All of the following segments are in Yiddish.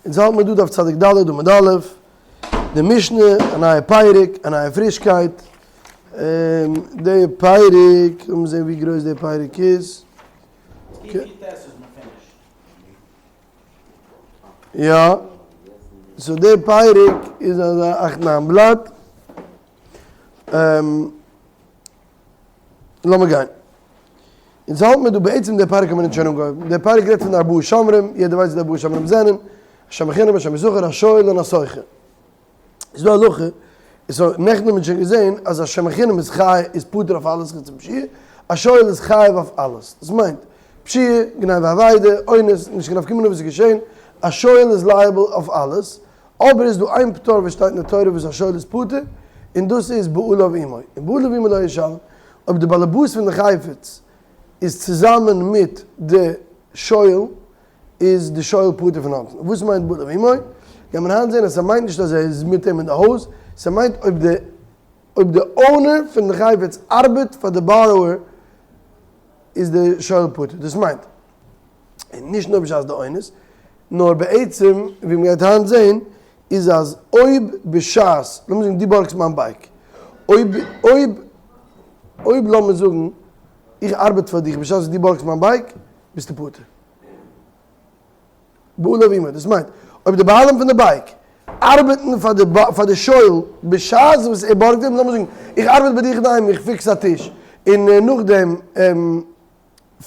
אונז האלט מיר דא דף צדיק ד' עמוד א', די משנה, א נייע פרק, א נייע פרישקייט, די פרק, לאמיר זען ווי גרויס די פרק איז. יא, so די פרק איז אזא אכט ניין בלאט. לאמיר גיין. אונז האלט מיר דא בעצם די פרק האט מען אונז שוין אנגעהויבן. די פרק רעדט פון די ארבעה שומרים, יעדער ווייסט וואס די ארבעה שומרים זענען, השומר חינם, השומר שכר, השואל און השוכר. איז דא הלכה, איז so נעכטן האט מען שוין געזען אז השומר חינם איז חי איז פטור אויף אלעס חוץ פון פשיעה, א שואל איז חייב אויף אלעס. דאס מיינט, פשיעה, גניבה אבידה, אונס, נישט קיין נפקא מינה וואס איז געשען, א שואל איז liable אויף אלעס, אבער איז דא איין פטור וואס שטייט אין די תורה וואס א שואל איז פטור, און דאס איז בעליו עמו, און בעליו עמו לא ישלם, אויב די באלעבאס פון די חפץ איז צוזאמען מיט די שואל, איז די שואל פטור פון האנדלן. וואס מיינט בעליו עמו? גייט מען היינט זען אז ס'מיינט נישט אז ער איז מיט אים אין די הויז, ס'מיינט אויב די אויב די owner פון די חפץ ארבעט פאר די borrower איז די שואל פטור. דאס מיינט, און נישט נאר בשעת די אונס, נאר בעצם ווי מ'גייט היינט זען איז אז אויב בשעת, לאמיר זאגן דו בארגסט מיין bike, אויב אויב אויב לאמיר זאגן איך ארבעט פאר דיך בשעת וואס דו בארגסט מיין bike, ביסטו פטור. בעליו עמו, דאס מיינט אויב די בעלים פון די bike ארבעטן פאר די פאר די שואל בשעת וואס ער בארגט אים, לאמיר זאגן איך ארבעט ביי דיך אינדערהיים איך fix א טיש און נאכדעם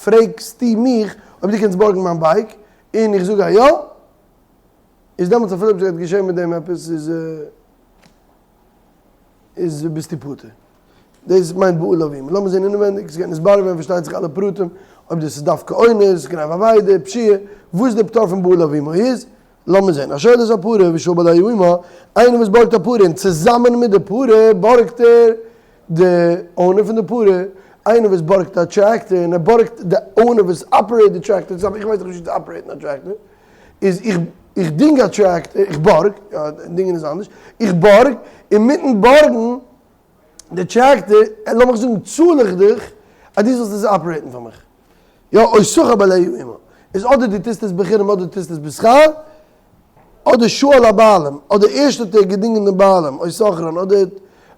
פרעגסטו מיך אויב דו קענסט בארגן מיין bike און איך זאג א יא, איז דעמאלטס אפילו אויב ס'גייט געשען מיט דעם עפעס איז איז ביסטו פטור. דאס מיינט בעליו עמו. לאמיר זען אינעווענדיג, ס'גייט נתברר ווערן פארשטייט זיך אלע פרטים, אויב דאס איז דווקא אונס, גניבה אבידה, פשיעה, וואס די פטור פון בעליו עמו איז, לאמיר זען. השואל את הפרה ושאל בעליה עמה, איינער וואס בארגט א פרה און צוזאמען מיט די פרה בארגט ער די owner פון די פרה, איינער וואס בארגט א טרעקטער און ער בארגט די owner וואס operate די טרעקטער צוזאמען, איך ווייס דאך נישט ווי צו operate ן א טרעקטער, איז איך איך דינג א טרעקטער, איך בארג, יא דינגען איז אנדערש, איך בארג, אינמיטן בארגן די טרעקטער, לאמיך זאגן צאל איך דיך אז דו זאלסט עס operate ן פאר מיך, יא או שכר בעליה עמה, איז אדער דו טוסט עס בחינם אדער דו טוסט עס בשכר, אדער שאל הבעלים, אדער ערשט האט ער געדינגען דעם בעלים, או שכרן, אדער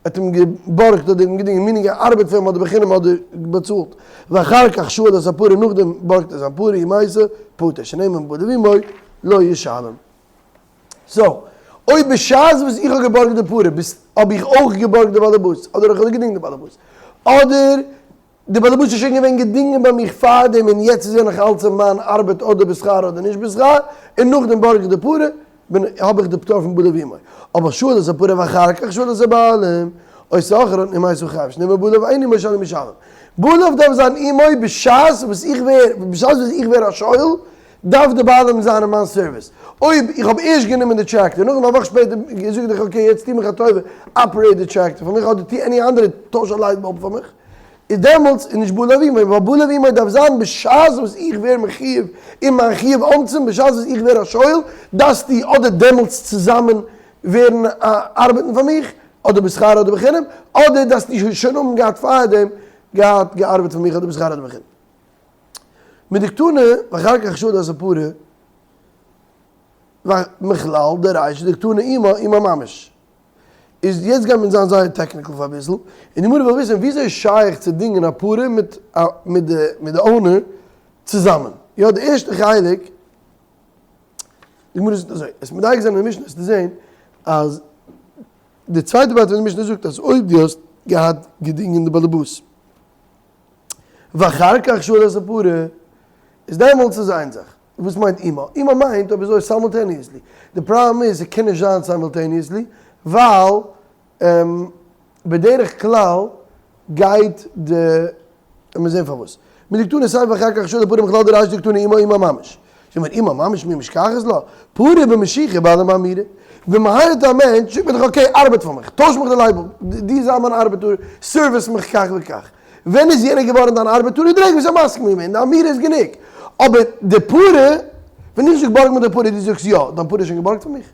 האט אים געבארגט אדער אים געדינגען, meaning ער ארבעט פאר אים אדער בחינם אדער באצאלט, ואחר כך שאל את הפרה, נאכדעם בארגט ער זיין פרה, ומת, פטור, שנאמר בעליו עמו לא ישלם. so, אויב בשעת וואס איך האב געבארגט די פרה, האב איך אויך געבארגט די באלעבאס, אדער איך האב געדינגט די באלעבאס, אדער די באלעבאס איז שוין געווען געדינגען ביי מיך פארדעם און יעצט איז ער נאך אלץ אין מיין ארבעט אדער בשכר אדער נישט בשכר, און נאכדעם בארג איך די פרה, בין האב איך די פטור פון בעליו עמו. אבער שאל את הפרה ואחר כך שאל את הבעלים, או שכרן ומת חייב, שנאמר בעליו אין עמו שלם ישלם. בעליו דארף זיין עמו בשעת וואס איך ווער, בשעת וואס איך ווער א שואל, דארף די בעלים זיין אין מיין סערוויס. אויב איך האב ערשט גענומען די טרעקטער, נאכדעם א וואך שפעטער זאג איך okay יעצט טו מיך א טובה, operate די טרעקטער פאר מיך אדער טו any אנדערע טויש א light bulb פאר מיך, איז דעמאלטס איז נישט בעליו עמו, ווייל בעליו עמו דארף זיין בשעת וואס איך ווער מחיוב אין מיין חיוב אונסים, בשעת וואס איך ווער א שואל, דארפסטו אדער דעמאלטס צוזאמען ווערן ארבעטן פאר מיך, אדער בשכר אדער בחינם, אדער דארפסטו שוין האבן געהאט פארדעם געהאט געארבעט פאר מיך אדער בשכר אדער בחינם. מדקתני ואחר כך שאל את הפרה מכלל דרישא דקתני עמה עמה ממש. איז יעצט גייט מען זיין זייער technical פאר אביסל, און די גמרא וויל וויסן וויאזוי איז שייך צו דינגען א פרה מיט מיט די מיט די owner צוזאמען. יא די ערשטע חלק, די גמרא זאגט אזוי, עס מדייק זיין אין די משנה איז צו זען אז די צווייטע part פון די משנה זאגט אז אויב דו האסט געהאט געדינגען די באלעבאס, ואחר כך שאל את הפרה, איז דעמאלטס איז איין זאך. וואס מיינט עמה? עמה מיינט אויב אזוי simultaneously. די פראבלעם איז ס'קען נישט זיין simultaneously ווייל בדרך כלל גייט די, לאמיר זען פארוואס. מדקתני סיפא ואחר כך שאל את הפרה מכלל דרישא דקתני עמה עמה ממש. זאגט מען עמה ממש מי משכחת לה? פרה במשיכה בעלים באמירה. ווען מען hire ט א מענטש זאגט מען דאך okay ארבעט פאר מיך, טויש מיך די light bulb, דו זיי מיין ארבעטאר, service מיך כך וכך. ווען איז יענער געווארן דיין ארבעטאר? די רגע וואס ער מסכים געווען, די אמירה איז גענוג. אבער די פרה, ווען איך זאג בארג מיר די פרה, דו זאגסט יא, דיין פרה איז שוין געבארגט פון מיך?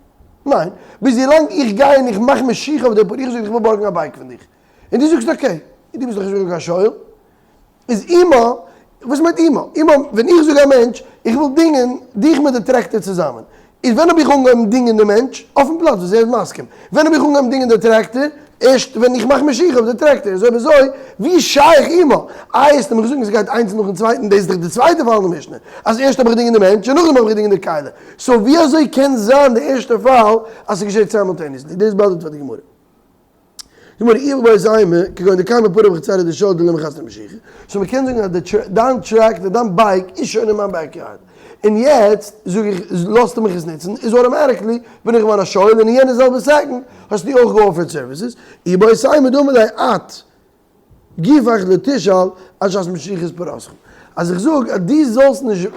ניין. ביז ווילאנג איך גיי און איך מאך משיכה אויף די פרה, איך זאג איך וויל בארגן א bike פון דיך, און דו זאגסט okay, דו ביסט דאך נישט קיין שואל, איז עמה, וואס מיינט עמה? עמה, ווען איך זאג א מענטש, איך וויל דינגען דיך מיט די טרעקטער צוזאמען. איז ווען האב איך אנגעהויבן דינגען די מענטש? אויפן פלאץ וואס ער איז מסכים. ווען האב איך אנגעהויבן דינגען די טרעקטער? ערשט ווען איך מאך משיכה אויף די טרעקטער. איז אויב אזוי, ווי איז שייך עמה? איי וועסטו מיך זאגן ס'גייט איינס נאכן צווייטן, דאס איז דאך די צווייטע פאל אין די משנה, אז ערשט האב איך געדינגען די מענטש און נאכדעם האב איך געדינגען די כלי. so ווי אזוי קען זיין די ערשטע פאל אז ס'געשעט simultaneously? דאס באדערט פאר די גמרא. גמרא איבעית אימא, כגון דקיימא פרה בחצרו דשואל דלא מחסרא משיכה, so מ'קען זאגן אז די דיין טרעקטער, דיין bike איז שוין אין מיין backyard, און יעצט זאג איך לאזטו מיך עס נוצן, איז automatically בין איך געווארן א שואל און אין יענע זעלבע second האסטו אויך געאפערט services, איבעית אימא דאמר ליה את גופך לא תשאל עד שעת משיכת פרתך. אז איך זאג אז דו זאלסט נישט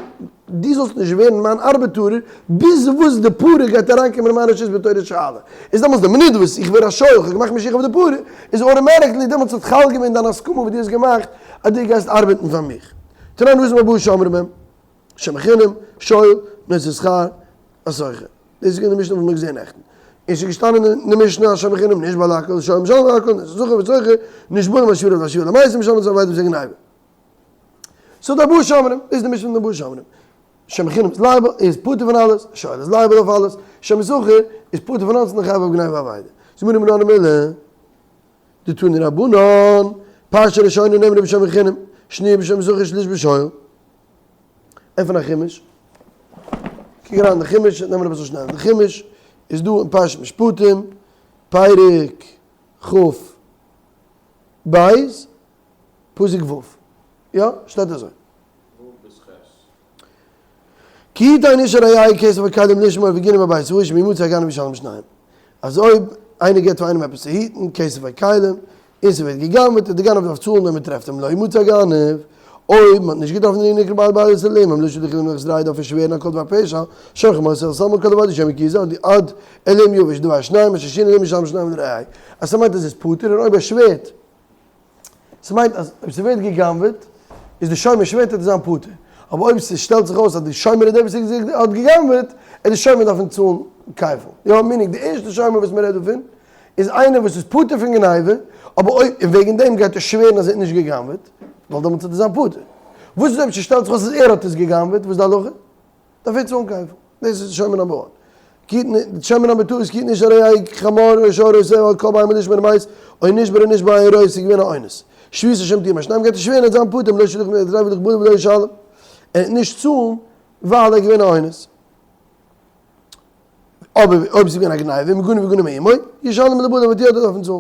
דו זאלסט נישט ווערן מיין ארבעטארער ביז וואס די פרה גייט אריינקומען אין מיין רשות בתורת שאלה, איז דעמאלטס די מינוט וואס איך ווער א שואל, איך האב געמאכט משיכה אויף די פרה, איז automatically דעמאלטס האט חל געווען דיין הסכמה וואס דו האסט געמאכט אז דו גייסט ארבעטן פאר מיך. תנן התם ארבעה שומרים הם, שומר חינם, שואל, נושא שכר, השוכר. דאס איז געווען די משנה וואס מ'האט געזען נעכטן. און ס'איז געשטאנען אין די משנה אז שומר חינם נשבע על הכל, שואל משלם על הכל, נושא שכר ושוכר, נשבעים להשיב להשיב למתים משלם על אבידה וזה גניבה. so די ארבעה שומרים, דאס איז די משנה פון די ארבעה שומרים. שומר חינם איז liable, איז פטור פון אלעס, שואל איז liable אויף אלעס, שומר שכר איז פטור פון אלעס און חייב אויף גניבה ואבידה. זאג מיר נאר מילה. דתנו רבנן, פרשה ראשונה נאמרה בשומר חינם, שניה בשומר שכר שלישית בשואל. עפן א חומש, קוק אריין אין די חומש, נעמען אביסל שנעל, די חומש איז דא אין פרשת משפטים, פרק כ ב, פסוק ו', יא, שטייט אזוי. ו' ביז ח'. כי יתן איש אל רעהו כסף או כלים לשמור וגנב מבית האיש אם ימצא הגנב ישלם שניים. אז אויב איינער געבט פאר איינעם עפעס צו היטן, כסף או כלים, און ס'ווערט גע'גנב'עט, און די גנב דארף צאלן אויב מ'טרעפט אים, לא ימצא הגנב, אויב מ'האט נישט געטראפן די נקרא בעל הבית אלקים, אם לא שלח אלקים לך זרעי דארף ער שווערן על כל דבר פשע, שולחים אותו אל סלמן כל דבר דשם כי זה עד אלקים יבש דבר שניים אשר שינה אלקים ישלם שניים לרעהו. אז ס'מיינט אז ער איז פטור און אויב ער שווערט. ס'מיינט אז אויב ס'ווערט גע'גנב'עט איז די שומר שווערט ער צו זיין פטור, אבער אויב ס'שטעלט זיך אויס אז די שומר איז דער וואס האט גע'גנב'עט, עט די שומר דארפן צאלן כפל. יא, meaning די ערשטע שומר וואס מ'רעדט דא פון איז איינער וואס איז פטור פון גניבה, אבער אויב און וועגן דעם גייט ער שווערן אז ער האט נישט גע'גנב'עט, ווייל דעמאלטס וועט ער זיין פטור. וואס איז אויב ס'שטעלט זיך אויס אז ער האט עס גע'גנב'עט, וואס איז די הלכה? דארף ער צאלן כפל. דאס איז שומר number one. שומר number two איז כי יתן איש אל רעהו חמור או שור או שה או כל בהמה לשמור ומת או נשבר או נשבה אינו רואה ס'איז געווען א אונס. שבועת השם תהיה עם השניים גייט ער שווערן ער וועט זיין פטור אם לא שלח את רעהו ולא ולא ישלם. ער וועט נישט צאלן ווייל ער איז געווען א אונס. אבער אויב ס'איז געווען א גניבה אם גנב וגנב עמו, ישלם לבעליו וועט יעדער דארפן צאלן.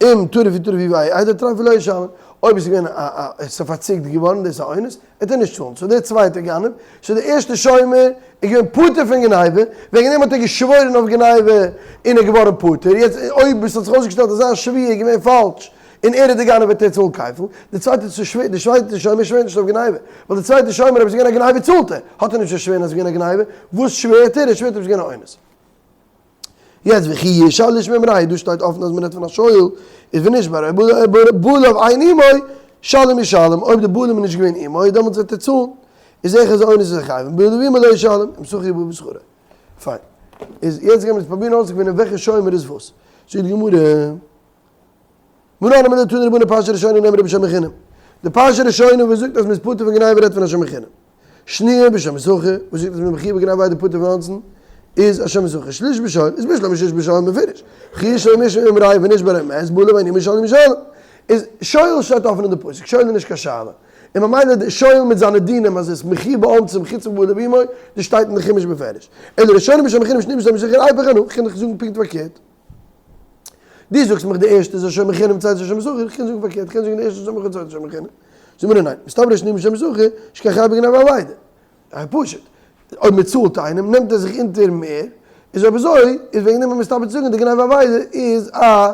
אם טרף יטרף הוא והעד הטריפה לא ישלם. אויב עס איז געווען א א עס איז פארציקט געווארן דאס איז א אונס, וועט ער נישט צאלן. so דער צווייטער גנב, so דער ערשטער שומר איז געווען פטור פון גניבה, וועגן דעם האט ער געשוואוירן אויף גניבה און ער איז געווארן פטור. יעצט אויב עס האט זיך אויסגעשטעלט אז זיין שבועה איז געווען פאלש און ער איז דער גנב וועט ער צאלן כפל. די צווייטע די צווייטע שומר שווערט נישט אויף גניבה, ווייל די צווייטע שומר אויב עס איז געווען א גניבה צאלט ער, האט ער נישט צו שווערן אז עס איז געווען א גניבה, וואס שווערט ער? ער שווערט אויב עס איז געווען א אונס. יעצט וכי ישאל לשמור עם רעהו, דא שטייט אפן אז מען רעדט פון א שואל, איז ונשבר ובעליו אין עמו, שלם ישלם, אויב די בעלים איז נישט געווען עמו, דעמאלטס וועט ער צאלן, איז זיכער אז אונס איז א חייב, אם בעליו עמו לא ישלם, אם שכר יבוא בשכרו. פיין. איז יעצט גיימיר אונז פרובירן אויסצוגעפינען וועלכע שומר איז וואס. זאגט די גמרא. מנא הני מילי דתנו רבנן פרשה ראשונה נאמרה בשומר חינם. די פרשה ראשונה וואס זאגט אז מ'איז פטור פון גניבה רעדט פון א שומר חינם. שניה בשומר שכר וואס זאגט אז מ'איז מחויב בגניבה איידער פטור פון אונסין איז א שומר שכר. שלישית בשואל איז בשלמא שלישית בשואל מפורש. וכי ישאל לשמור עם רעהו ונשבר ומת בעליו אין עמו ישלם ישלם. איז שואל שטייט אפן אין די פסוק, שואל איז נישט קיין שאלה. און ממילא די שואל מיט זיינע דינים אז עס איז מחויב באונסין חוץ מבעליו עמו, דאס שטייט אין די חומש בפירוש. אלא ראשונה בשומר חינם שניה בשומר שכר איפוך אנא, כ'קען דיך זאגן פונקט פארקערט. דו זאגסט מיך די ערשטע איז א שומר חינם צווייטע איז א שומר שכר, איך קען זאגן פארקערט, איך קען זאגן די ערשטע איז שומר חינם צווייטע איז שומר חינם. זאג מיר ניין, מסתברא שניה בשומר שכר, שכן חייב בגניבה ואבידה. זייער פשוט, אויב מען צאלט איינעם נעמט ער זיך אונטער מער, איז אויב אזוי איז וועגן דעם מסתבר צו זאגן די גניבה ואבידה איז א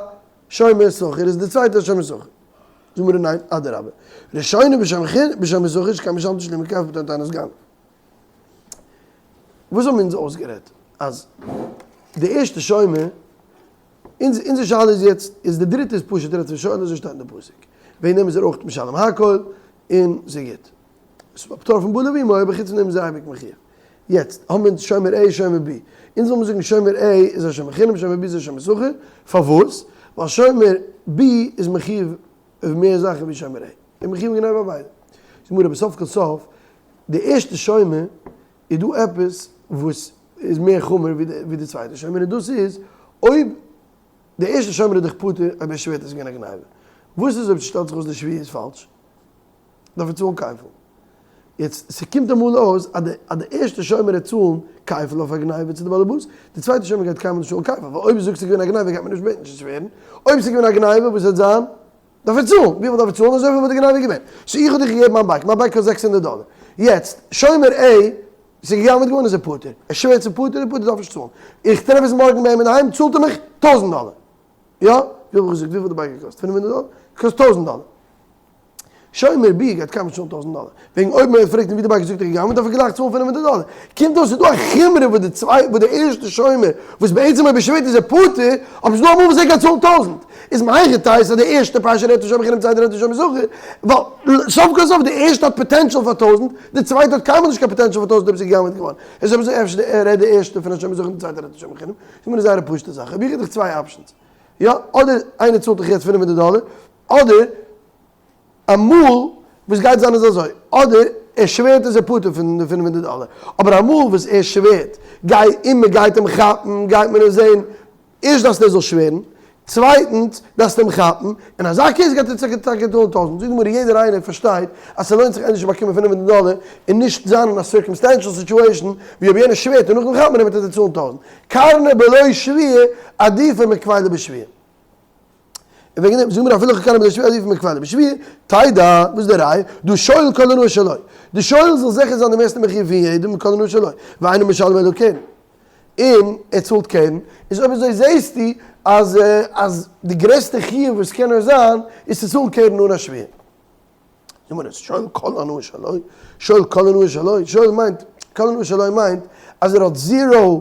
שומר שכר איז די צווייטע א שומר שכר. זאג מיר ניין, אדרבה, ראשונה בשומר שכר שכן משלם תשלומי כפל בטענת טענת גנב. וואס האבן אונז אויסגערעדט? אז די ערשטע שומר, אונז אונזער שאלה איז יעצט, איז די דריטע איז פשוט רעדט פון שואל אזוי שטייט אין די פסוק, וועגן דעם איז ער אויך משלם הכל און ס'איז גוט. ס'איז א פטור פון בעליו עמו אבער חוץ פון דעם איז ער אייביג מחויב. יעצט האבן אונז שומר A שומר B. אונז וויל מיר זאגן שומר A איז א שומר חינם שומר B איז א שומר שכר, פארוואס? ווייל שומר B איז מחויב אויף מער זאכן ווי שומר A. איז מחויב גניבה ואבידה. זאגט די גמרא בסוף כל סוף די ערשטע שומר איז דא עפעס וואס. איז מער חמור ווי די צווייטע שומר און דאס איז אויב די ערשטע שומר איז דאך פטור אויב ער שווערט אז ס'איז געווען א גניבה. וואס איז אויב ס'שטעלט זיך אויס די שבועה איז פאלש? דארף ער צאלן כפל. יעצט ס'קומט אמאל אויס אז די אז די ערשטע שומר וועט צאלן כפל אויף א גניבה צו די באלעבאס, די צווייטע שומר גייט קיינמאל נישט צאלן כפל, ווייל אויב זאגסט ס'איז געווען א גניבה גייט מען נישט בעטן צו שווערן, אויב ס'איז געווען א גניבה וואס וועט זיין? דארף ער צאלן, וויפיל דארף ער צאלן? אזויפיל וואס די גניבה איז געווען. so איך האב דיך געגעבן מיין bike, מיין bike קאסט 600 דאלער. יעצט, שומר A, ס'איז גע'גנב'עט געווארן איז ער פטור. ער שווערט ס'איז פטור, דער פטור דארף נישט צאלן. איך טרעף עס מארגן ביי אים אינדערהיים צאלט ער מיך טויזנט דאלער. יא? וויפיל האב איך געזאגט? וויפיל האט די bike געקאסט? 500 דאלער? קאסט טויזנט דאלער. שומר B גייט קיינמאל נישט צאלן טויזנט דאלער. וועגן אויב מען פרעגט אים ווי די bike זאגט ער גע'גנב'עט דארף ער גלייך צאלן 500 דאלער. קומט אויס ס'איז דא א חומרא וואס די צוויי וואס די ערשטע שומר וואס בעצם אויב ער שווערט איז ער פטור, אבער ס'איז דא אמאל וואס ער גייט צאלן טויזנט. איז מהיכי תיתי אז די ערשטע פרשה רעדט פון שומר חינם צווייטע רעדט פון שומר שכר, ווייל סוף כל סוף די ערשטע האט potential פאר טויזנט, די צווייטע האט קיינמאל נישט קיין potential פאר טויזנט אויב ס'איז גע'גנב'עט געווארן. איז אויב אזוי אפשר רעדט די ערשטע פון א שומר שכר און די צווייטע רעדט פון שומר חינם. איז מיר זייער א פשוטע זאך. אויב איך גיב דיך צוויי options. יא, אדער איינער צאלט דיך יעצט 500 דאלער, אדער אמאל וואס גייט זיין איז אזוי, אדער ער שווערט איז ער פטור פון די 500 דאלער, אבער אמאל וואס ער שווערט גיי און מען גייט אים כאפן גייט מען עס זען, ערשט דארפסטו ער זאל שווערן, צווייטנס דארפסטו אים כאפן, אין אזא case גייט ער טאקע טאקע צאלן טויזנט, זאגט די גמרא יעדער איינער פארשטייט אז ס'לוינט זיך ענדערש צו באקומען 500 דאלער און נישט זיין אין א circumstantial situation ווי אויב יענער שווערט און נאכדעם כאפט מען אים וועט ער דיר צאלן טויזנט, קרנא בלא שבועה עדיפא מכפילא בשבועה. און וועגן דעם זאגן מיר אפילו קרנא בלא שבועה עדיפא מכפילא בשבועה, תדע, וואס איז די ראיה? דהא שואל כל הנאה שלו. די שואל זאל זיכער זיין די מערסטע מחויב פון יעדעם כל הנאה שלו, ואינו משלם אלא קרן. און ער צאלט קרן, איז אויב אזוי זעסטו אז אז די גרעסטע חיוב וואס קען נאר זיין איז צו צאלן קרן אן א שבועה. זאג מיר עס שואל כל הנאה שלו, שואל כל הנאה שלו, שואל מיינט, כל הנאה שלו מיינט אז ער האט zero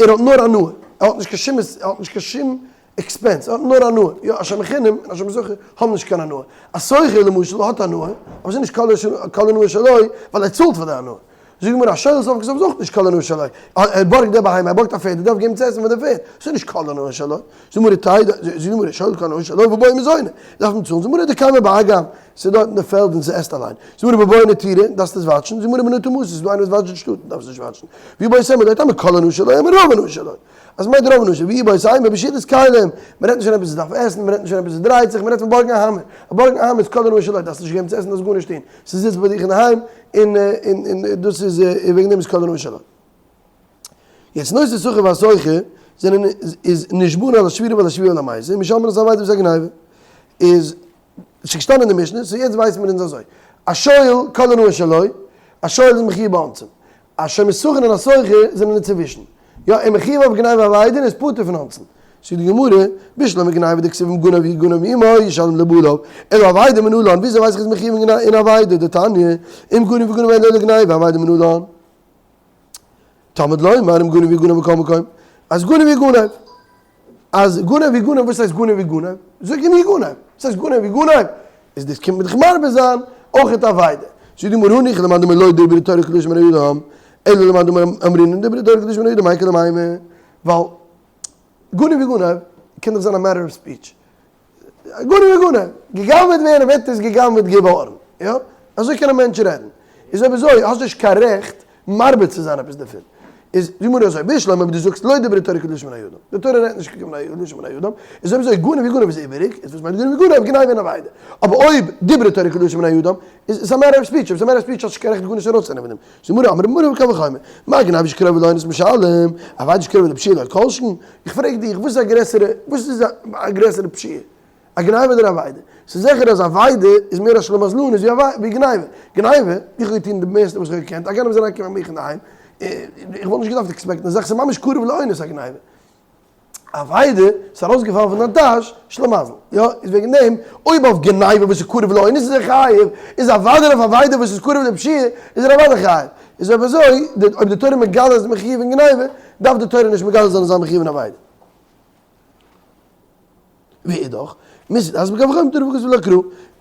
ער האט נאר הנאה, ער האט נישט קיין שום, ער האט נישט קיין שום expense, ער האט נאר הנאה, יא א שומר חינם און א שומר שכר האבן נישט קיין הנאה, א שוכר למשל האט הנאה, אבער ס'איז נישט כל הנאה שלו, ווייל ער צאלט פאר די הנאה. זאג מיר א שואל סוף כל סוף איז אויך נישט כל הנאה שלו, ער בארגט די בהמה, ער בארגט א פערד, ער דארף געבן צו עסן פאר די פערד, ס'איז נישט כל הנאה שלו. זאג מיר זאג מיר שואל כל הנאה שלו ובעי מזוני, דארף מען צאלן, זאג מיר דקיימא באגם, ס'איז דארט אין די פעלד און ס'עסט אליין. זאג מיר בבעי נטירה, דארפסט עס וואטשן, זאג מיר בנטע מוסר, ס'איז דא איינער וואס וואטשט די שטאט, דארפסט נישט וואטשן. ואיבעית אימא לא טעמא כל הנאה שלו, אלא רוב הנאה שלו. אז מ'מיינט רוב הנאה שלו, ואיבעית אימא בשאילת כלים, מ'רעדט נישט פון עפעס וואס דארף עסן, מ'רעדט נישט פון עפעס וואס דרייט זיך, מ'רעדט פון בארגן א האמער. א בארגן א האמער איז כל הנאה שלו, דארפסט נישט געבן צו עסן, דארפסט גארנישט טון. ס'זיצט ביי דיך אינדערהיים, און און דאס איז וועגן דעם איז כל הנאה שלו. יעצט נושא שכר והשוכר זענען איז נשבעין על השבירה ועל השבועה ועל המעשה, ומשלמין את האבידה ואת הגניבה. איז ס'איז געשטאנען אין די משנה, so יעצט ווייסן מיר אונז אזוי, א שואל כל הנאה שלו, א שואל איז מחויב באונסין, א שומר שכר און א שוכר זענען אינצווישן, יא, ער מחויב אויף גניבה ואבידה און איז פטור פון אונסין. זאגט די גמרא, בשלמא גניבה דכתיב אם גנב יגנב מעמו ישלם לבעליו, אלא אבידה מנלן, וויאזוי ווייס איך איז מחויב אין אבידה, דתניא, אם גנב יגנב אלא לגניבה אבידה מנלן. תלמוד לומר אם גנב יגנב בכל מקום, אז גנב יגנב. אז גנב יגנב, וואס הייסט גנב יגנב? זאג אם יגנב, וואס הייסט גנב יגנב? איז דאס קומט מיט זיך מרבה זיין אויך אבידה. זאגט די גמרא הניחא למאן דאמר לא דברה תורה כלשון בני אדם, אלא למאן דאמר אמרינן דברה תורה כלשון בני אדם מאי איכא למימר, ווייל גנב יגנב קען דאך זיין א matter of speech. גנב יגנב, גע'גנב'עט ווערן ווערט איז גע'גנב'עט געווארן, יא? אזוי קען א מענטש רעדן. איז אויב אזוי האסט נישט קיין רעכט מרבה צו זיין עפעס דערפון. איז די גמרא אזוי, בשלמא אויב דו זאגסט לא דברה תורה כלשון בני אדם, די תורה רעדט נישט כלשון בני אדם, איז אויב אזוי גנב יגנב איז איבעריג, איז וואס מיינט גנב יגנב, גניבה און אבידה. אבער אויב דברה תורה כלשון בני אדם, איז עס א matter of speech, אויב עס איז א matter of speech האסט נישט קיין רעכט גארנישט ארויסצונעמען פון דעם. זאגט די גמרא, אמרי מר וקל וחומר, מה גניבה שקרובה לאונס משלם, אבידה שקרובה לפשיעה לא כל שכן, איך פרעג דיך, וואס איז א גרעסערע, וואס איז א גרעסערע פשיעה? א גניבה אדער אבידה? ס'איז זיכער אז אבידה איז מער א שלמזלנות ווי גניבה. גניבה, איך האב געטון די מערסטע וואס איך האב געקענט, א גנב איז אריינגעקומען ביי מיך אינדערהיים, איך וואלט נישט געדארפט expect ן א זאך, ס'איז ממש קרוב לאונס א גניבה. אבידה, ס'איז ארויסגעפאלן פון דיין טאש, שלמזל. יא, איז וועגן דעם, אויב אויף גניבה וואס איז קרוב לאונס איז ער חייב, איז אוודאי אויף אבידה וואס איז קרוב לפשיעה איז ער אוודאי חייב. איז אויב אזוי, אויב די תורה מגלה אז מחיוב אין גניבה, דארף די תורה נישט מגלה זיין אז זיין מחיוב אין אבידה. ואידך, מוז אז בקל וחומר תורה וכתוב לקרא,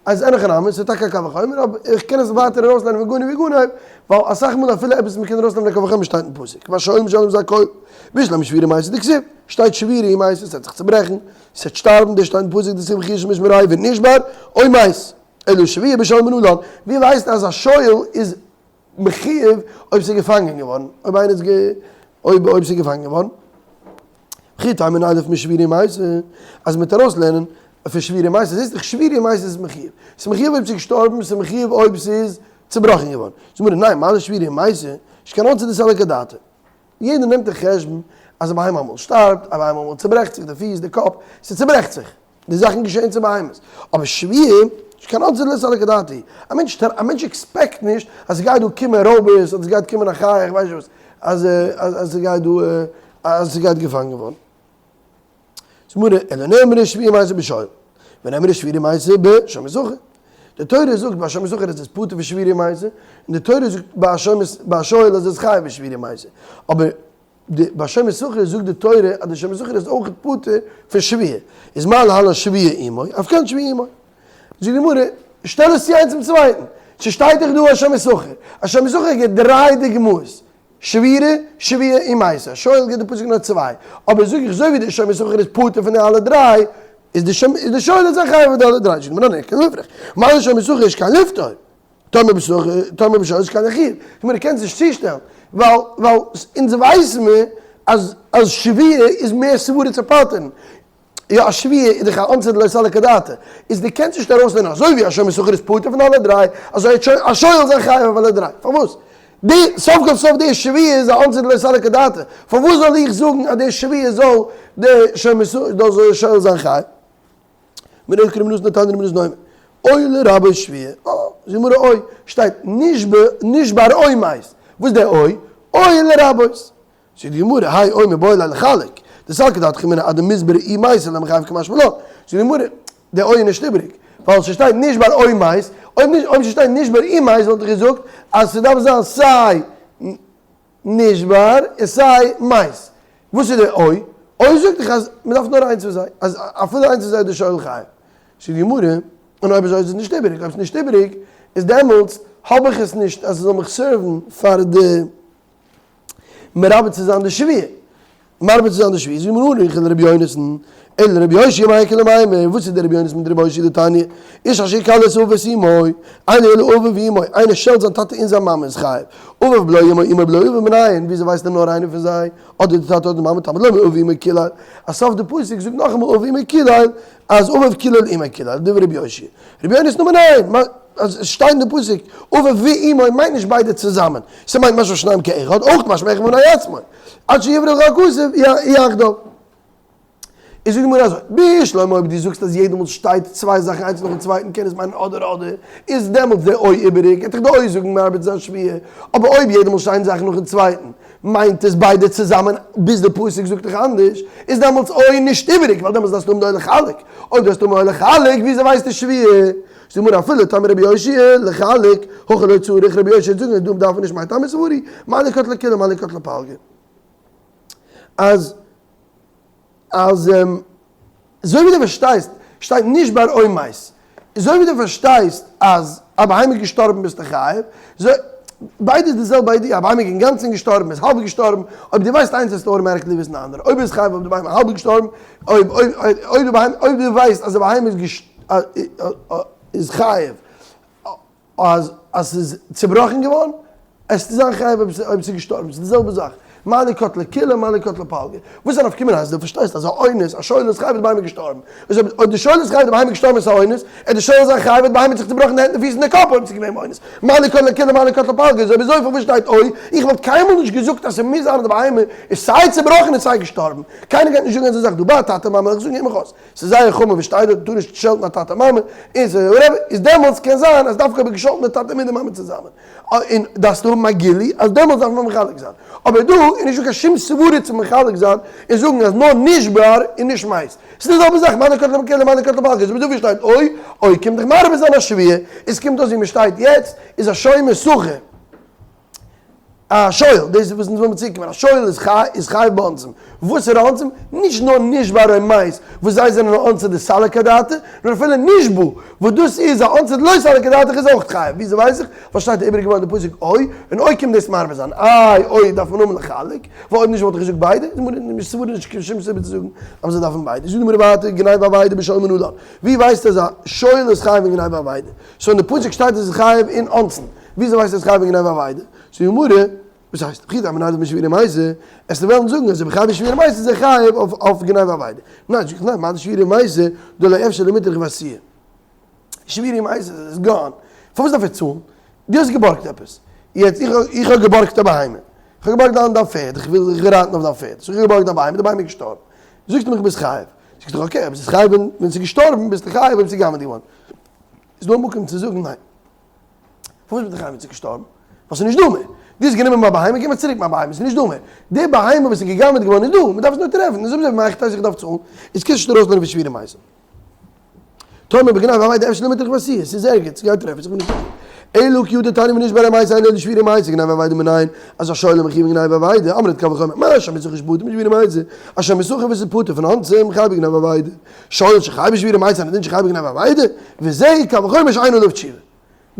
אז אין הכי נמי, ס'איז טאקע א קל וחומר, אבער איך קען עס ווייטער ארויסלערנען פון גנב יגנב, ווייל אסאך מאל אפילו עפעס מ'קען ארויסנעמען א קל וחומר שטייט אין פסוק, והשואל משלם את הכל, בשלמא שבירה ומתו דכתיב, שטייט שבירה ומתו, ס'וועט זיך צוברעכן, ס'וועט שטארבן, דאס שטייט אין פסוק דכתיב וכי איש משמריו ונשבר, או מת, אלא שבועה בשלום מנלן, ווי ווייסטו אז א שואל איז. מחיוב אויב ס'איז געפאנגען געווארן, אויב איינער איז אויב אויב ס'איז געפאנגען געווארן. וכי תימא נילף משבורה ומתה, אז מ'וועט ארויסלערנען פון שבורה ומתה, זעסט דאך שבורה ומתה איז מחיוב, ס'איז מחיוב אויב ס'איז געשטארבן, ס'איז מחיוב אויב ס'איז צובראכן געווארן. זאגט די גמרא, ניין, מה לשבורה ומתה, שכן אונסא דסלקא דעתא. יעדער נעמט אין חשבון אז א בהמה אמאל שטארבט, א בהמה אמאל צוברעכט זיך די פיס, די קאפ, ס'צוברעכט זיך. די זאכן געשען צו בהמות. אבער שבורה, נישט קיין אונסא דסלקא דעתא. א מענטש א מענטש expect נישט אז ס'גייט דא קומען רויבערס, אדער ס'גייט קומען א חיה, איך ווייס נישט וואס, אז אז ס'גייט דא אז ס'גייט געפאנגען געווארן. זאגט די גמרא, אלא נאמרה שבורה ומתה בשואל, ונאמרה שבורה ומתה בשומר שכר. די תורה זאגט ביי שומר שכר אז עס איז פטור פון שבורה ומתה, און די תורה זאגט ביי א שואל אז עס איז חייב בשבורה ומתה. אבער די ביי שומר שכר זאגט די תורה אז די שומר שכר איז אויך פטור פון שבורה, איז מה להלן שבורה עמו, אף כאן שבורה עמו. זאגט די גמרא, שטעל עס צו איינס צום צווייטן, ס'שטייט דאך דא א שומר שכר, א שומר שכר גיבט דריי דוגמאות, שבורה, שבורה ומתה, שואל גיבט די פסוק נאר צוויי, אבער זאג איך אזוי ווי די שומר שכר איז פטור פון די אלע דריי, איז די שואל איז א חייב אויף די אלע דריי, זאגט די גמרא ניין, קיין לפרח, מה לשומר שכר שכן לפטור. טאמער בשכר, טאמער בשואל איז קיין חיוב. כלומר דו קענסט נישט צושטעלן, ווייל ווייל אונז ווייסן מיר אז אז שבורה איז מער סברה צו פטר'ן. יא א שבורה איז דאך א אונסא דלא סלקא דעתא. איז דו קענסט נישט ארויסלערנען אזוי ווי א שומר שכר איז פטור פון אלע דריי, אזוי וועט שוין א שואל זיין חייב אויף אלע דריי. פארוואס? די סוף כל סוף די שבורה איז א אונסא דלא סלקא דעתא. פארוואס זאל איך זאגן אז די שבורה זאל די שומר שכר זאל די שואל זיין חייב? מנהל קרום נאזן נתן ר' נאזן אומר, אוי לרבו שביה, אה, זאגט גמרא אוי, שטייט נשבע נשבר אוי מייסט, וואס איז דער אוי? אוי לרבות. זאגט די גמרא, האי אוי מבעי ליה לחלק, דסלקא דעתך אמינא עד דמסברא אי מייסא למחייב כמשמע לן, זאגט די גמרא, דער אוי איז נישט איבעריג, ווייל ס'שטייט נשבר או מת, אויב נישט אויב ס'שטייט נשבר ומת וואלט איך געזאגט אז ס'דארף זיין סיי נשבר און סיי מת. וואס איז די או? או זאגט דיך אז מען דארף נאר איינס פון זיי, אז אפילו איינס פון זיי איז די שואל חייב. זאגט די גמרא, און אויב אזוי איז עס נישט איבעריג, אויב עס איז נישט איבעריג איז דעמאלטס האב איך עס נישט אז עס זאל מיך serve ן פאר די מרבה צו זיין די שבורה. מרבה צו זיין די שבורה. זאגט די גמרא, הניחא לרבי יונתן, אלא לרבי יאשיה מאי איכא למימר, וואס איז די רבי יונתן מיט רבי יאשיה דתניא, איש אשר יקלל את אביו ואת אמו, אינו אלא אביו ואמו, איינער שעלט זיין טאטע און זיין מאמע איז חייב, אביו בלא אמו אמו בלא אביו מנין, וויאזוי ווייסט ער נאר איינער פון זיי, אדער די טאטע אדער די מאמע, תלמוד לומר אביו ואמו קילל, אז סוף די פסוק זאגט נאכאמאל אביו ואמו קילל, אז אביו קילל אמו קילל, דברי רבי יאשיה. רבי יונתן אמר ניין, אז עס שטייט אין די פסוק אביו ואמו מיינט נישט ביידע צוזאמען, ס'מיינט משמע שניהם כאחד, אויך משמע אחד בפני עצמו, עד שיברא לך הכתוב יחדיו. איז זאגט די גמרא אזוי, בשלמא אויב דו זאגסט אז יעדע מאל שטייט צוויי זאכן איינס נאכן צווייטן קען עס מיינען אדער אדער, איז דעמאלטס די או איבעריג, וועט דיך די או זאגן מרבה צו זיין שבורה, אבער אויב יעדע מאל שטייען זאכן נאכן צווייטן מיינט עס ביידע צוזאמען ביז די פסוק זאגט דיך אנדערש, איז דעמאלטס או נישט איבעריג ווייל דעמאלטס דארפסטו האבן די או לחלק, אויב דארפסטו האבן או לחלק וויאזוי ווייסטו שבורה? זאגט די גמרא אפילו לטעמא רבי יאשיה לחלק, הכא לא צריך רבי יאשיה זאגן אז דא דארף מען נישט מאי טעמא סבירא, מה לי קטלה כולה מה לי קטלה פלגא. אז אז אזוי ווי דו פארשטייסט שטייט נשבר או מת, אזוי ווי דו פארשטייסט אז א בהמה איז געשטארבן ביסטו חייב, אזוי ביידע איז די זעלבע idea, א בהמה איז אינגאנצן געשטארבן איז האלב געשטארבן, אויב דו ווייסט איינס וועסטו automatically וויסן די אנדערע, אויב איז חייב אויב די בהמה האלב געשטארבן, אויב אויב די בהמה אויב דו ווייסט אז די בהמה איז איז חייב. אז אז ס'איז צובראכן געווארן, עסטו זיין חייב אויב אויב ס'איז געשטארבן, ס'איז די זעלבע זאך, מה לי קטלה כולה מה לי קטלה פלגא, וואס איז א נפקא מינה אז דו פארשטייסט אז א אונס, א שואל איז חייב אויב די בהמה איז געשטארבן, איז אויב אויב די שואל איז חייב אויב די בהמה איז געשטארבן איז עס א אונס, עט די שואל זיין חייב אויב די בהמה האט זיך צובראכן די הענט און פיס און די קאפ אויב ס'איז געווען אונס, מה לי קטלה כולה מה לי קטלה פלגא, איז אויב אזוי פארוואס שטייט או, איך וואלט קיינמאל נישט געזאגט אז ס'מוז זיין אז די בהמה איז סיי צובראכן און סיי געשטארבן, קיינער גייט נישט זאגן אזא זאך דא ביי טאטע מאמע, איך זאג הער מיך אויס. ס'איז זייער חמור וואס שטייט דארט, מ'טאר נישט שעלטן א טאטע מאמע, און ס'איז רבי, איז דעמאלטס קען זיין אז דווקא האב איך געשאלטן די טאטע מיט די מאמע צוזאמען, און דארפסטו האבן א גילוי אז דעמאלטס דארף מען מחלק זיין, אבער דא איז נישטא קיין שום סברה צו מחלק זיין און זאגן אז נאר נשבר און נישט מת, ס'איז די זעלבע זאך מה דקטלא כולה מה דקטלא פלגא, אזוי ווי דא ווי שטייט או או קומט דאך מרבה זיין א שבורה, עס קומט אויס ווי מ'שטייט יעצט איז א שומר שכר. א שואל, דאס איז וואס אונז ווילן צוקומען, א שואל איז חי איז חייב באונסים, וואס איז אונסים? נישט נאר נשבר או מת, וואס זיי זענען א אונסא דסלקא דעתא, נאר אפילו נשבה, וואס דאס איז א אונסא דלא סלקא דעתך איז אויך חייב, וויאזוי ווייס איך? ווייל שטייט איבעריג געווארן די פסוק או, און או קומט דאס מרבה זיין, איי או דארף מען האבן לחלק, ווייל אויב נישט וואלט איך געזאגט ביידע, איז מיר נישט סברא נישט קיין שום סיבה צו זאגן אז מ'זאל דארפן ביידע, זאגט די גמרא ווייטער גניבה ואבידה בשואל מנלן, ווי ווייסטו אז א שואל איז חייב אין גניבה ואבידה? סאו אין די פסוק שטייט אז עס איז חייב אין אונסין. וויאזוי ווייסטו אז חייב אין גניבה ואבידה? זאגט די גמרא, וואס הייסט? וכי תימא נרדי משבורה ומתו, עסטו וועלן זאגן אז אויב חייב אין שבורה ומתו איז ער חייב אויף גניבה ואבידה. ניין, זאג איך ניין, מה דשבורה ומתו דלא אפשר למיטרח ואתויי. שבורה ומתו איז gone. פארוואס דארף ער צאלן? דו האסט געבארגט עפעס. יעצט איך איך האב געבארגט א בהמה. איך האב געבארגט דיין דיין פערד, איך וויל איך וויל רייטן אויף דיין פערד. סאו איך האב געבארגט דיין בהמה, די בהמה איז געשטארבן. זאגסטו מיך ביסט חייב. זאגסט דאך okay, אויב ביסט חייב ווען ווען ס'איז געשטארבן ביסטו חייב אויב ס'איז גע'גנב'עט געווארן. איז דא א מקום צו זאגן ניין. פארוואס ביסטו חייב ווען ס'איז געשטארבן? ווייל ס'איז נישט דא מער. דו האסט גענומען מיין בהמה, גיב מיר צוריק מיין בהמה, ס'איז נישט דא מער. די בהמה וואס איז גע'גנב'עט געווארן איז דא, מ'דארף עס נאר טרעפן. איז אויב אזוי מאך איך טאש איך דארף צאלן, איז קענסט נישט ארויסלערנען פון שבורה ומתו. טאמער בגניבה ואבידה אפשר למיטרח ואתויי, ס'איז ערגעץ, גיי טרעף עס, איך בין נישט זיכער. אלא כי הא דתניא ונשבע הרי מתו אין אלא שבורה ומתו, גניבה ואבידה מנין, אז א שואל ומחויב בגניבה ואבידה, אמרת קל וחומר, מה שומר שכר שפטור משבורה ומתו, א שומר שכר וואס איז פטור פון אונסים, חייב בגניבה ואבידה. שואל שחייב בשבורה ומתו אינו דין שחייב בגניבה ואבידה, וזה קל וחומר שאין עליו תשובה.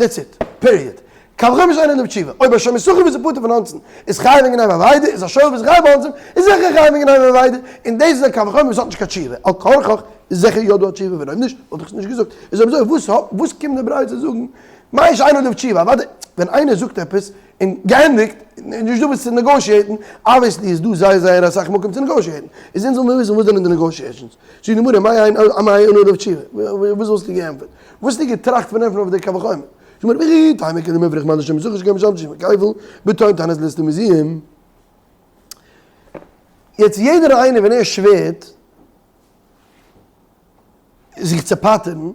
That's it. Period. קל וחומר שאין עליו תשובה. אויב א שומר שכר וואס איז פטור פון אונסים איז חייב אין גניבה ואבידה, איז א שואל וואס איז חייב באונסים איז זיכער חייב אין גניבה ואבידה. און דאס איז א קל וחומר וואס האט נישט קיין תשובה. על כרחך איז זיכער יא דא א תשובה, ווען אויב נישט וואלט איך עס נישט געזאגט. איז אויב אזוי וואס וואס קומט די ברייתא זאגן מאי שאין עליו תשובה? אוודאי ווען איינער זאגט עפעס און געענדיגט, נישט דא וואס צו negotiate ן, obviously איז דא זייער זייער אסאך מקום צו negotiate ן. איז אונז זאל מיר וויסן וואס זענען די negotiations. זאגט די גמרא מאי אין עליו תשובה? וואס וואלסטו געענטפערט? וואס האסטו געטראכט פון ענטפערן אויף די קל וחומר? זאגט מיר וכי תימא כדלמפרך מה דשומר שכר שכן משלם תשלומי כפל בטוען טענת ליסטים מזויים. יעצט יעדער איינער ווען ער שווערט זיך צו פטר'ן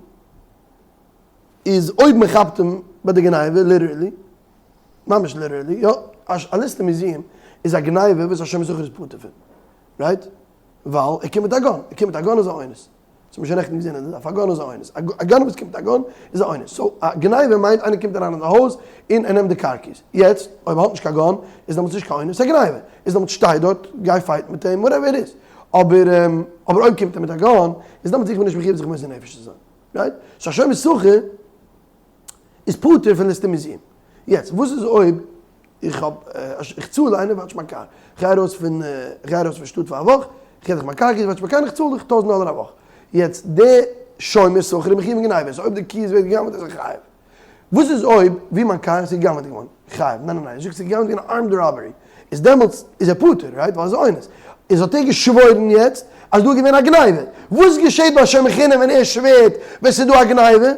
איז אויב מען כאפט אים ביי די גניבה literally, ממש literally, יא, א ליסטים מזויים איז א גניבה וואס א שומר שכר איז פטור פון, right? ווייל ער קומט מיט א gun, ער קומט מיט א gun איז א אונס. דאס האט מען שוין נעכטן געזען אז אויף א gun איז א אונס. א גנב וואס קומט מיט א gun איז א אונס. So א גניבה מיינט איינער קומט אריין אין די הויז און ער נעמט די car keys. יעצט אויב ער האט נישט קיין gun איז דעמאלטס נישט קיין אונס, ס'איז א גניבה. איז דעמאלטס שטיי דארט, גיי fight מיט אים, whatever it is. אבער אבער אויב קומט ער מיט א gun איז דעמאלטס איך בין נישט מחויב זיך מוסר נפש צו זיין. Right? So א שומר שכר איז פטור פון ליסטים מזויים. יעצט וואס איז אויב איך האב, איך צאל איינער watch מיין קאר, איך גיי ארויס פון, איך גיי ארויס פון שטאט פאר א וואך, איך געב דיך מיין car keys, watch מיין קאר, איך צאל דיך טויזנט דאלער א וואך. יעצט די שומר שכר איז מחויב אין גניבה, so אויב די keys ווערט גע'גנב'ט איז ער חייב. וואס איז אויב ווי מיין קאר איז גע'גנב'ט געווארן? חייב? ניין ניין ניין, זאגסט ס'איז גע'גנב'ט געווארן armed robbery, איז דעמאלטס איז ער פטור, right? ווייל עס איז אונס. איז האט ער געשוואוירן יעצט אז דא איז געווען א גניבה. וואס געשעט ביי שומר חינם ווען ער שווערט ווען ס'איז דא א גניבה?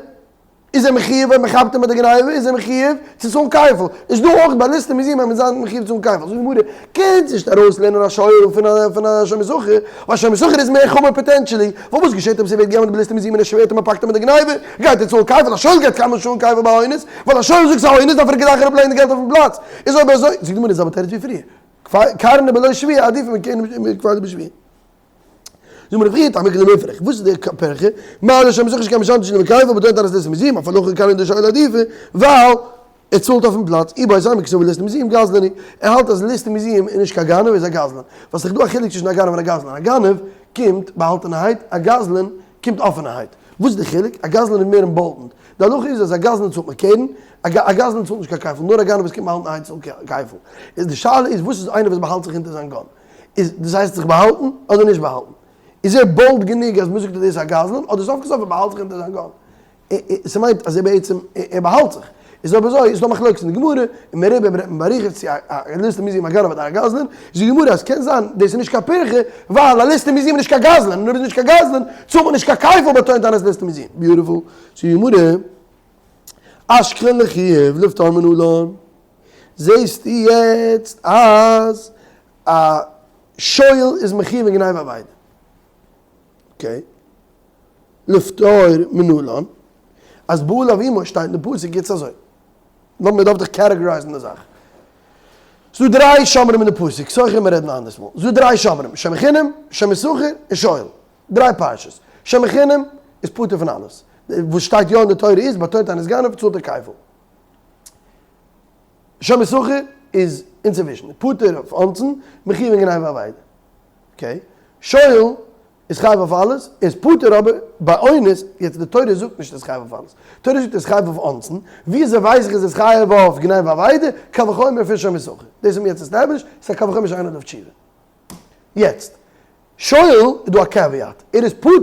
איז ער מחויב אויב מען כאפט אים ביי די גניבה איז ער מחויב צו צאלן כפל, איז דא אויך ביי ליסטים מזויים אז מען זיין מחויב צו צאלן כפל, זאגט די גמרא, קענסט נישט ארויס לערנען א שואל פון א פון א שומר שכר, ווייל שומר שכר איז מער חמור potentially, ווייל וואס געשעט אויב ס'ווערט גע'גנב'ט ביי ליסטים מזויים און ער שווערט און מען פאקט אים מיט די גניבה, גייט ער צאלן כפל, א שואל גייט קיינמאל נישט צאלן כפל ביי אונס, ווייל א שואל זאגט ס'איז א אונס דארף ער גלייך אראפ לייגן די געלט אויפן פלאץ, איז אויב אזוי, זאגט די גמרא די זעלבע תירוץ ווי פריער, קרנא בלא שבועה עדיפא מכפילא בשבועה. זאג מיר וכי תימא כדלמפרך, וואס איז די פירכא? מה דשומר שכר שכן משלם תשלומי כפל בטוען טענת ליסטים מזויים, אף הלכה קרנא דשואל עדיפא, ווייל ער צאלט אויפן פלאץ, איבעית אימא קסבר ליסטים מזויים גזלן הוא, ער האלט אז ליסטים מזויים איז נישט קיין גנב איז א גזלן, ווייל ס'איז דא א חילוק צווישן א גנב און א גזלן, א גנב קומט באהאלטענערהייט, א גזלן קומט אפענערהייט, וואס איז די חילוק? א גזלן איז מער emboldened, די הלכה איז אז א גזלן צאלט מען קרן, א גזלן צאלט נישט קיין כפל, נאר א גנב וואס קומט באהאלטענערהייט צאלט כפל, איז די שאלה איז וואס איז איינער וואס באהאלט זיך אונטער זיין gun? איז דאס הייסט זיך באהאלטן אדער נישט באהאלטן? איז ער bold גענוג אז מ'זאגט אז דאס איז א גזלן אדער סוף כל סוף ער באהאלט זיך אונטער זיין gun? ס'מיינט אז ער בעצם ער באהאלט זיך. איז אויב אזוי איז דא מחלוקת אין די גמרא און מרובה ברענגט מען באריכות צו א ליסטים מזויים א גנב אדער א גזלן, זאגט די גמרא אז קען זיין דאס איז נישט קיין פירכא ווייל א ליסטים מזויים איז נישט קיין גזלן און אויב איז נישט קיין גזלן צאלט מען נישט קיין כפל ביי טוען טענת ליסטים מזויים. Beautiful. זאגט די גמרא אשכחן לחיוב לפטור מנלן. זעסטו יעצט אז א שואל איז מחויב אין גניבה ואבידה. Okay. לפטור מנלן. אז בעליו עמו שטייט אין די פסוק יעצט אזוי. נאר מען דארף דאך categorize ן די זאך. ס'דא דריי שומרים אין די פסוק, סוחרים מיר רעדן אנדערס מאל. ס'דא דריי שומרים, שומר חינם, שומר שכר, און שואל. דריי פרשות. שומר חינם איז פטור פון אלעס. וואס שטייט יא אין די תורה איז, ביי טוען טענת גנב צאלט ער כפל. שומר שכר איז אינצווישן, פטור אויף אונסין, מחויב אין גניבה ואבידה. Okay. שואל איז חייב אויף אלעס, איז פטור אבער ביי אונס, יעצט די תורה זאגט נישט איז חייב אויף אלעס. תורה זאגט איז חייב אויף אונסין, וויאזוי ווייס איך אז איז חייב אויף גניבה ואבידה? קל וחומר פון שומר שכר. דאס האבן מיר יעצט established, ס'איז א קל וחומר שאין עליו תשובה. יעצט, שואל איז דא א caveat, ער איז פטור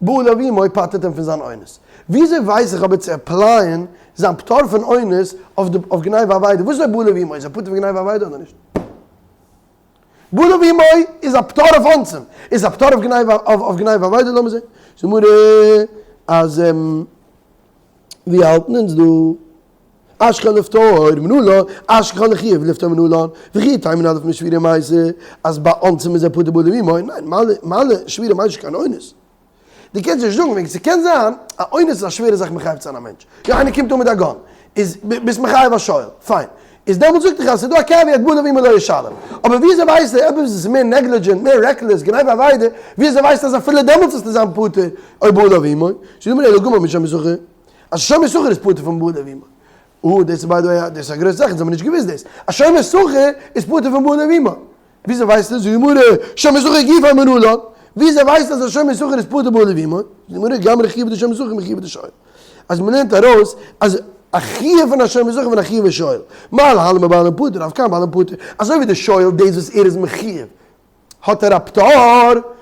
בעליו עמו פטר'ט אים פון זיין אונס. וויאזוי ווייס איך אבער צו apply ען זיין פטור פון אונס אויף די אויף גניבה ואבידה? וואס איז אויב בעליו אמו? איז ער פטור פון גניבה ואבידה אדער נישט? בעליו אמו איז א פטור אויף אונסים, איז א פטור אויף גניבה אויף גניבה ואבידה? לאמיר זען. זאגט גמרא אז ווי האלטן אונז דא? אשכחה לפטור מנלן, אשכחה לחיוב לפטור מנלן, וכי תימא נפקא משבורה ומעשה, אז ביי אונסים איז ער פטור בעליו אמו, ניין, מה לשבורה ומעשה שכן אונס. דו קענסט נישט זאגן וועגן ס'קען זיין א אונס איז א שווערע זאך מחייב צו זיין א מענטש, יא איינער קומט אן מיט א gun איז ביסט מחייב א שואל, פיין, איז דעמאלטס זאגט דיך אז ס'איז דא א caveat בעליו אמו לא ישלם, אבער וויאזוי ווייסטו אויב עס איז מער negligent מער reckless גניבה ואבידה, וויאזוי ווייסטו אז אפילו דעמאלטס וועסטו זיין פטור אויב בעליו אמו, זאגט די גמרא אלא גמר משומר שכר, אז שומר שכר איז פטור פון בעליו אמו. אה דאס איז by the way דאס איז א גרויסע זאך אונז האבן נישט געוואוסט דאס, אז שומר שכר איז פטור פון בעליו אמו. וויאזוי ווייסטו? זאגט די גמרא, שומר שכר גופיה מנלן. וויאזוי ווייסטו אז א שומר שכר איז פטור בעליו אמו? זאגט די גמרא, גמרי חיובא דשומר שכר מחיובא דשואל. אז מ'לערנט ארויס אז א חיוב פון א שומר שכר פון א חיוב שואל. מה להלן בבעלים פטור, אף כאן בבעלים פטור. אזוי ווי די שואל דאס וואס ער איז מחויב האט ער א פטור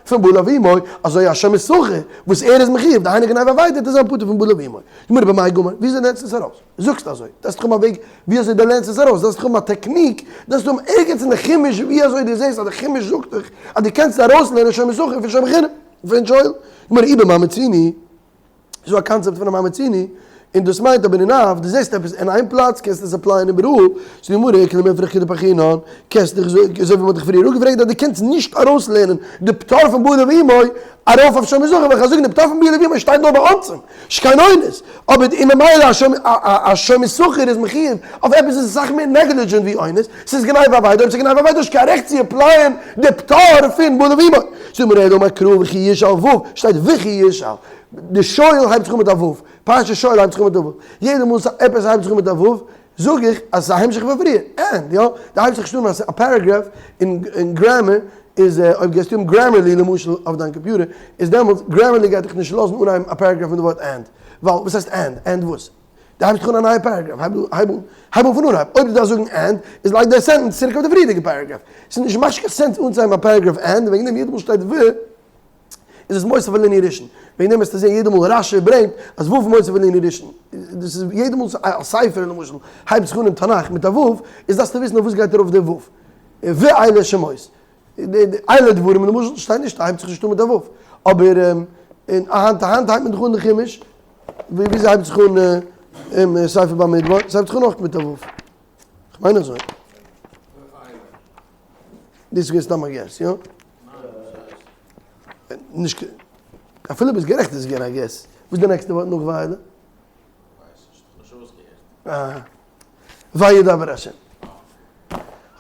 פון בעליו אמו, אזוי א שומר שכר וואס ער איז מחויב, דהיינו גניבה ואבידה, וועט ער זיין פטור פון בעליו אמו. גמרא במאי גמר, וויאזוי לערנסטו עס ארויס? זאגסט אזוי, דארפסט דאך האבן א וועג ווי אזוי דו לערנסט עס ארויס, דארפסט דאך האבן א technique, דארפסט האבן ערגעץ אין די חומש ווי אזוי דו זעסט אז די חומש זאגט דיך אז דו קענסט ארויסלערנען שומר שכר פון שומר חינם, פון שואל. גמרא אי במה מצינו, ס'איז דא א קאנצעפט פון א מה מצינו, און דאס מיינט אבער אין אף, דו זעסט עפעס אין איין פלאץ קענסטו עס apply ען איבעראל, זאגט די גמרא איכא למיפרך כדפרכינן, קענסט דיך אזוי ווי מ'האט דיך פריער אפגעפרעגט אז דו קענסט נישט ארויסלערנען די פטור פון בעליו אמו ארויף אויף שומר שכר, וועל איך זאגן די פטור פון בעליו אמו שטייט נאר ביי אונסים, שכן אונס, אבער און ממילא א שומר שכר איז מחויב אויף עפעס וואס איז אסאך מער negligent ווי אונס, ס'איז גניבה ואבידה, אויב ס'איז גניבה ואבידה האסטו קיין רעכט צו apply ען די פטור פון בעליו אמו. זאגט מיר אלא אמר קרא וכי ישאל ו', שטייט וכי ישאל, די שואל הייבט זיך אן מיט א ו', פרשת שואל הייבט זיך אן מיט א ו', יעדע מאל עפעס הייבט זיך אן מיט א ו' זאג איך אז ס'איז א המשך פון פריער, and, יא, די הייבסט זיך נישט אן אז א paragraph אין grammar איז אויב גייסטו האבן Grammarly למשל אויף דיין קאמפיוטער איז דעמאלטס Grammarly גייט דיך נישט לאזן אנהייבן א paragraph מיט די ווארט and, ווייל וואס הייסט and? And וואס? די הייבסט דאך אן א נייע paragraph, הייב אן הייב אן פון אנהייב, אויב די דארפסט זאגן and איז לייג די sentence צוריק אויף די פריערדיגע paragraph, ס'איז נישט מאכט נישט קיין sense אנצוהייבן א paragraph and, וועגן דעם יעדע מאל שטייט ו. איז עס מוסיף עלינו ראשון, וועגן דעם וועסטו זען יעדע מאל רשי ברענגט אז ו' מוסיף עלינו ראשון, דאס איז יעדע מאל א ספר למשל הייבט זיך אן אין תנך מיט א ו', איז דארפסטו וויסן אויף וואס גייט ארויף די ו', ואלה שמות, אלה דברים למשל שטייט נישט הייבט זיך נישט אן מיט א ו', אבער אין היינט היינט הייבט מען דאך אן די חומש, וויאזוי הייבט זיך אן ספר במדבר, ס'הייבט זיך אן אויך מיט א ו', כ'מיין אזוי. דאס איז געווען סתם א guess, יא? נישט אפילו ביסט גערעכט איז עס געווען א guess. וואס איז די נעקסטע ווארט נאך ואלה? וידבר השם.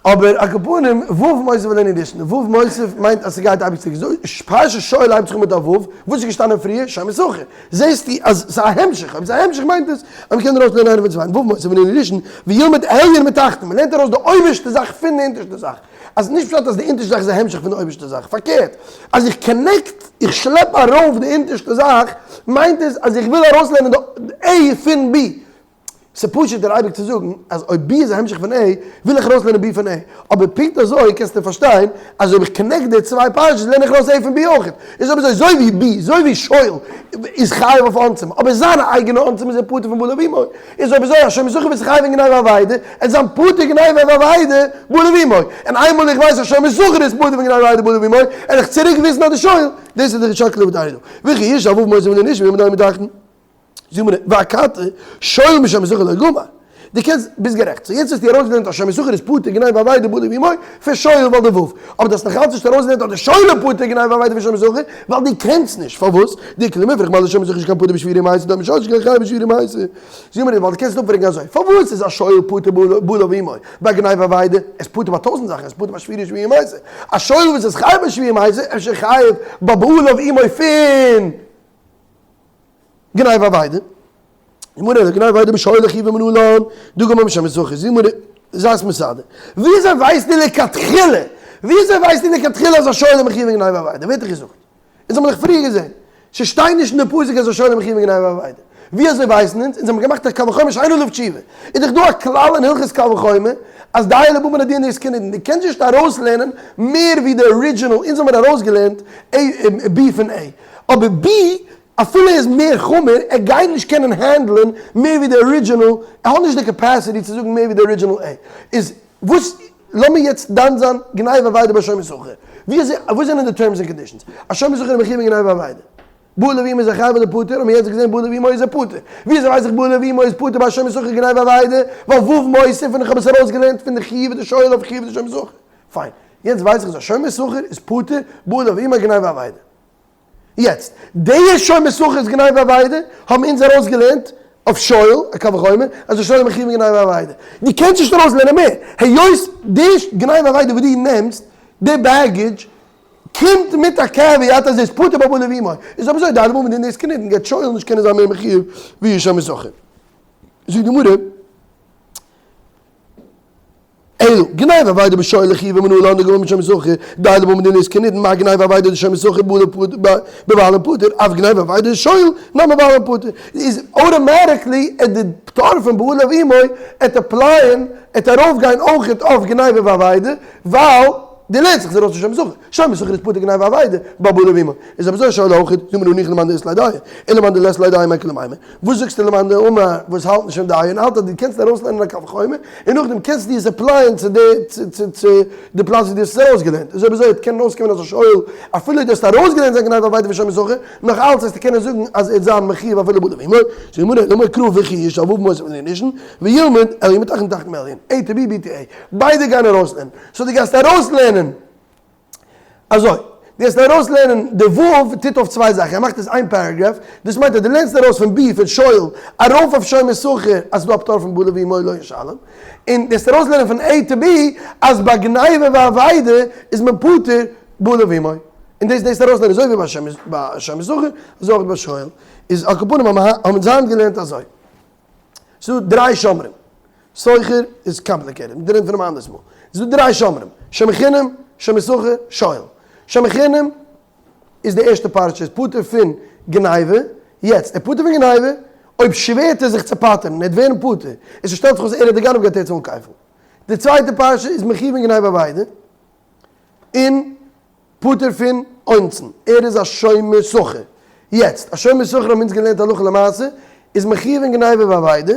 אבער על כל פנים, ו' מוסיף עלינו ראשון. ו' מוסיף מיינט אז ס'גייט אייביג צוריק. אזוי פרשת שואל הייבט זיך אן מיט א ו', וואס איז געשטאנען פריער? שומר שכר. זעסטו אז ס'איז א המשך. אויב ס'איז א המשך מיינט עס אז מ'קען ארויסלערנען איינער פון צווייטן. ו' מוסיף עלינו ראשון, וילמד עליון מתחתון. מ'לערנט ארויס די אויבערשטע זאך פון די אונטערשטע זאך. אז נישט פשט אז די אונטערשטע זאך איז א המשך פון די אויבערשטע זאך, פארקערט, אז איך connect, איך שלעפ ארויף די אונטערשטע זאך, מיינט עס אז איך וויל ארויסלערנען די A פון B. ס'פשוט'ער אייביג צו זאגן אז אויב B איז א המשך פון A, וויל איך ארויסלערנען B פון A. אבער פונקט אזוי קענסטו פארשטיין אז אויב איך connect די צוויי פרשות לערן איך ארויס A פון B אויכעט. איז אויב אזוי, אזוי ווי B, אזוי ווי שואל איז חייב אויף אונסים, אבער זיינע אייגענע אונסים איז ער פטור פון בעליו אמו. איז אויב אזוי א שומר שכר וואס איז חייב אין גניבה ואבידה, עט זיין פטור גניבה ואבידה בעליו אמו. און איינמאל איך ווייס אז שומר שכר איז פטור פון גניבה ואבידה בעליו אמו, וועל איך צוריק וויסן אז די שואל, דאס איז די שקלא וטריא דא. וכי ישאל ו' מוסיף עלינו ראשון וילמד עליון מתחתון. זאג מיר, ואכתי, שואל משומר שכר לא גמר. דו קענסט, ביסט גערעכט. so יעצט האסטו ארויסגעלערנט אז שומר שכר איז פטור גניבה ואבידה בעליו אמו פון שואל ווייל די ו'. אבער דו האסט נאכאלץ נישט ארויסגעלערנט אז די שואל איז פטור גניבה ואבידה פון שומר שכר, ווייל דו קענסט נישט. פארוואס? דאיכא למיפרך מה לשומר שכר שכן פטור בשבורה ומעשה דומה שואל שכן חייב בשבורה ומעשה. זאג מיר, ווייל דו קענסט אפפרעגן אזוי, פארוואס איז א שואל פטור בעליו אמו ביי גניבה ואבידה? ער איז פטור ביי טויזנט זאכן, ער איז פטור ביי שבירה שבורה ומעשה. א שואל וואס איז חייב בשבורה ומעשה, אפשר חייב ביי בעליו אמו פון. גניבה ואבידה, גמרא אלא גניבה ואבידה בשואל חיובא מנלן, דגמר משומר שכר, זאגט גמרא, זיי עס מסדר, וויאזוי ווייסטו לכתחילה, וויאזוי ווייסטו לכתחילה אז א שואל איז מחויב אין גניבה ואבידה, ווער האט דיך געזאגט? אונז האבן דאך פריער געזען, ס'שטייט נישט אין די פסוק אז א שואל איז מחויב אין גניבה ואבידה, וויאזוי ווייסן אונז? אונז האבן געמאכט א קל וחומר שאין עליו תשובה, איז דאך דא א כלל אין הלכות קל וחומר אז דיו לבא מן הדין להיות כנדון, דו קענסט נישט ארויסלערנען מער ווי די original, אונז האבן ארויסגעלערנט B פון A, אבער B. אפילו ער איז מער חמור, ער גייט נישט קענען handle ען מער ווי די original, ער האט נישט די capacity צו זאגן מער ווי די original A. איז וואס, לאמיר יעצט דן זיין גניבה ואבידה ביי שומר שכר. ווי אזוי, וואס זענען די terms and conditions? א שומר שכר איז מחויב אין גניבה ואבידה. בעליו אמו איז ער חייב אדער פטור? האבן מיר יעצט געזען בעליו אמו איז ער פטור. ווי אזוי ווייס איך בעליו אמו איז פטור ביי א שומר שכר גניבה ואבידה? ווייל ו' מוסיף און איך האב עס ארויסגעלערנט פון די חיוב דשואל אויף חיוב דשומר שכר. פיין. יעצט ווייס איך אז א שומר שכר איז פטור בעליו אמו גניבה ואבידה. יעצט, די שומר שכר איז גניבה ואבידה, האבן אונז ארויסגעלערנט אויף שואל, א קל וחומר, אז די שואל איז מחויב אין גניבה ואבידה. דו קענסט נישט ארויסלערנען מער. היות די גניבה ואבידה וואס דו נעמסט, די baggage, קומט מיט א caveat אז ער איז פטור ביי בעליו אמו. איז אויב אזוי, די אלע מאל מיט די כנדון גייט שואל נישט קענען זיין מער מחויב ווי שומר שכר. זאגט די גמרא. אלא, גניבה ואבידה בשואל לחיובא מנא לן דגמר משומר שכר, דיילא במדין איז כנדון, מה גניבה ואבידה דשומר שכר בבעלים פטור, אף גניבה ואבידה דשואל נמי בבעלים פטור. איז automatically עט די פטור פון בעליו אמו עט apply ען, עט ארויפגיין אויכעט אויף גניבה ואבידה, ווייל די לערנסט זיך ארויס פון שומר שכר, שומר שכר איז פטור גניבה ואבידה ביי בעליו אמו, איז אבער אזוי שואל אויכעט, זאג מיר הניחא למאן דאית ליה דיעה, אלא למאן דלית ליה דיעה מאי למימר. וואס זאגסטו למאן דאמר וואס האלט נישט פון דיעה און האלט אז דו קענסט ארויסלערנען א קל וחומר און נאכדעם קענסטו עס apply ען צו די צו די פלאץ ווי דו האסט עס ארויסגעלערנט איז אויב אזוי וועט קענען אויסקומען אז א שואל אפילו דו האסט ארויסגעלערנט זיין גניבה ואבידה פון שומר שכר נאך אלץ וועסטו קענען זאגן אז ער וועט זיין מחויב אפילו בעליו אמו זאגט די גמרא אלא אמר קרא וכי ישאל ו' מוסיף לענין ראשון וילמד עליון מתחתון תחתון מעליון A to B B to A ביידע גייען ארויסלערנען so דו גייסט ארויסלערנען אזוי, דו וועסט ארויסלערנען די ו' טוט אויף צוויי זאכן, ער מאכט עס איין paragraph, דאס מיינט אז דו לערנסט ארויס פון B פון שואל ארויף אויף שומר שכר אז ס'דא א פטור פון בעליו אמו לא ישלם, און דו וועסט ארויסלערנען פון A to B אז ביי גניבה ואבידה איז מען פטור בעליו אמו, און דאס דאס ארויסלערנען אזוי ווי ביי שומר שכר אזוי אויך ביי שואל, איז על כל פנים האבן אונז היינט געלערנט אזוי. ס'דא דריי שומרים. שוכר איז complicated, מ'דערינט פון אים אנדערס מאל. ס'דא דריי שומרים, שומר חינם, שומר שכר, שואל. שומר חינם איז די ערשטע פרשה, איז פטור פון גניבה, יעצט, ער פטור פון גניבה, אויב שווערט ער זיך צו פטר'ן, ער וועט ווערן פטור, און ס'שטעלט זיך אויס ער האט די גנב גייט ער צאלן כפל. די צווייטע פרשה איז מחויב אין גניבה ואבידה, און פטור פון אונסין, ער איז א שומר שכר. יעצט, א שומר שכר האבן אונז געלערנט הלכה למעשה, איז מחויב אין גניבה ואבידה,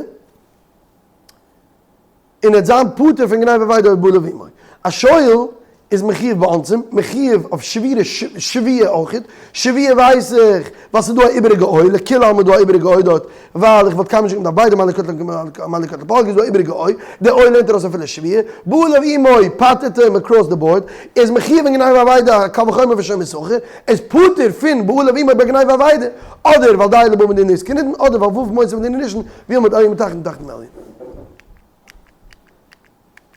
און ער וועט זיין פטור פון גניבה ואבידה אויב בעליו אמו. א שואל איז מחויב באונסין, מחויב אויף שבירה שבועה אויכעט, שבועה ווייס איך ווייל ס'איז דא א איבעריגע או, לכולי עלמא איז דא א איבעריגע או דארט, ווייל איך וואלט קיינמאל נישט געקומען אויף ביידע מה לי קוטלא פלגא איז דא א איבעריגע או, די או לערנט ארויס אפילו שבועה, בעליו אמו פטר'ט אים across the board, ער איז מחויב אין גניבה ואבידה קל וחומר פון שומר שכר, ער איז פטור פון בעליו אמו ביי גניבה ואבידה, אדער ווייל דיו לבא מדין איז כנדון, אדער ווייל ו' מוסיף מדין ראשון, וילמד עליון מתחתון תחתון מעליון.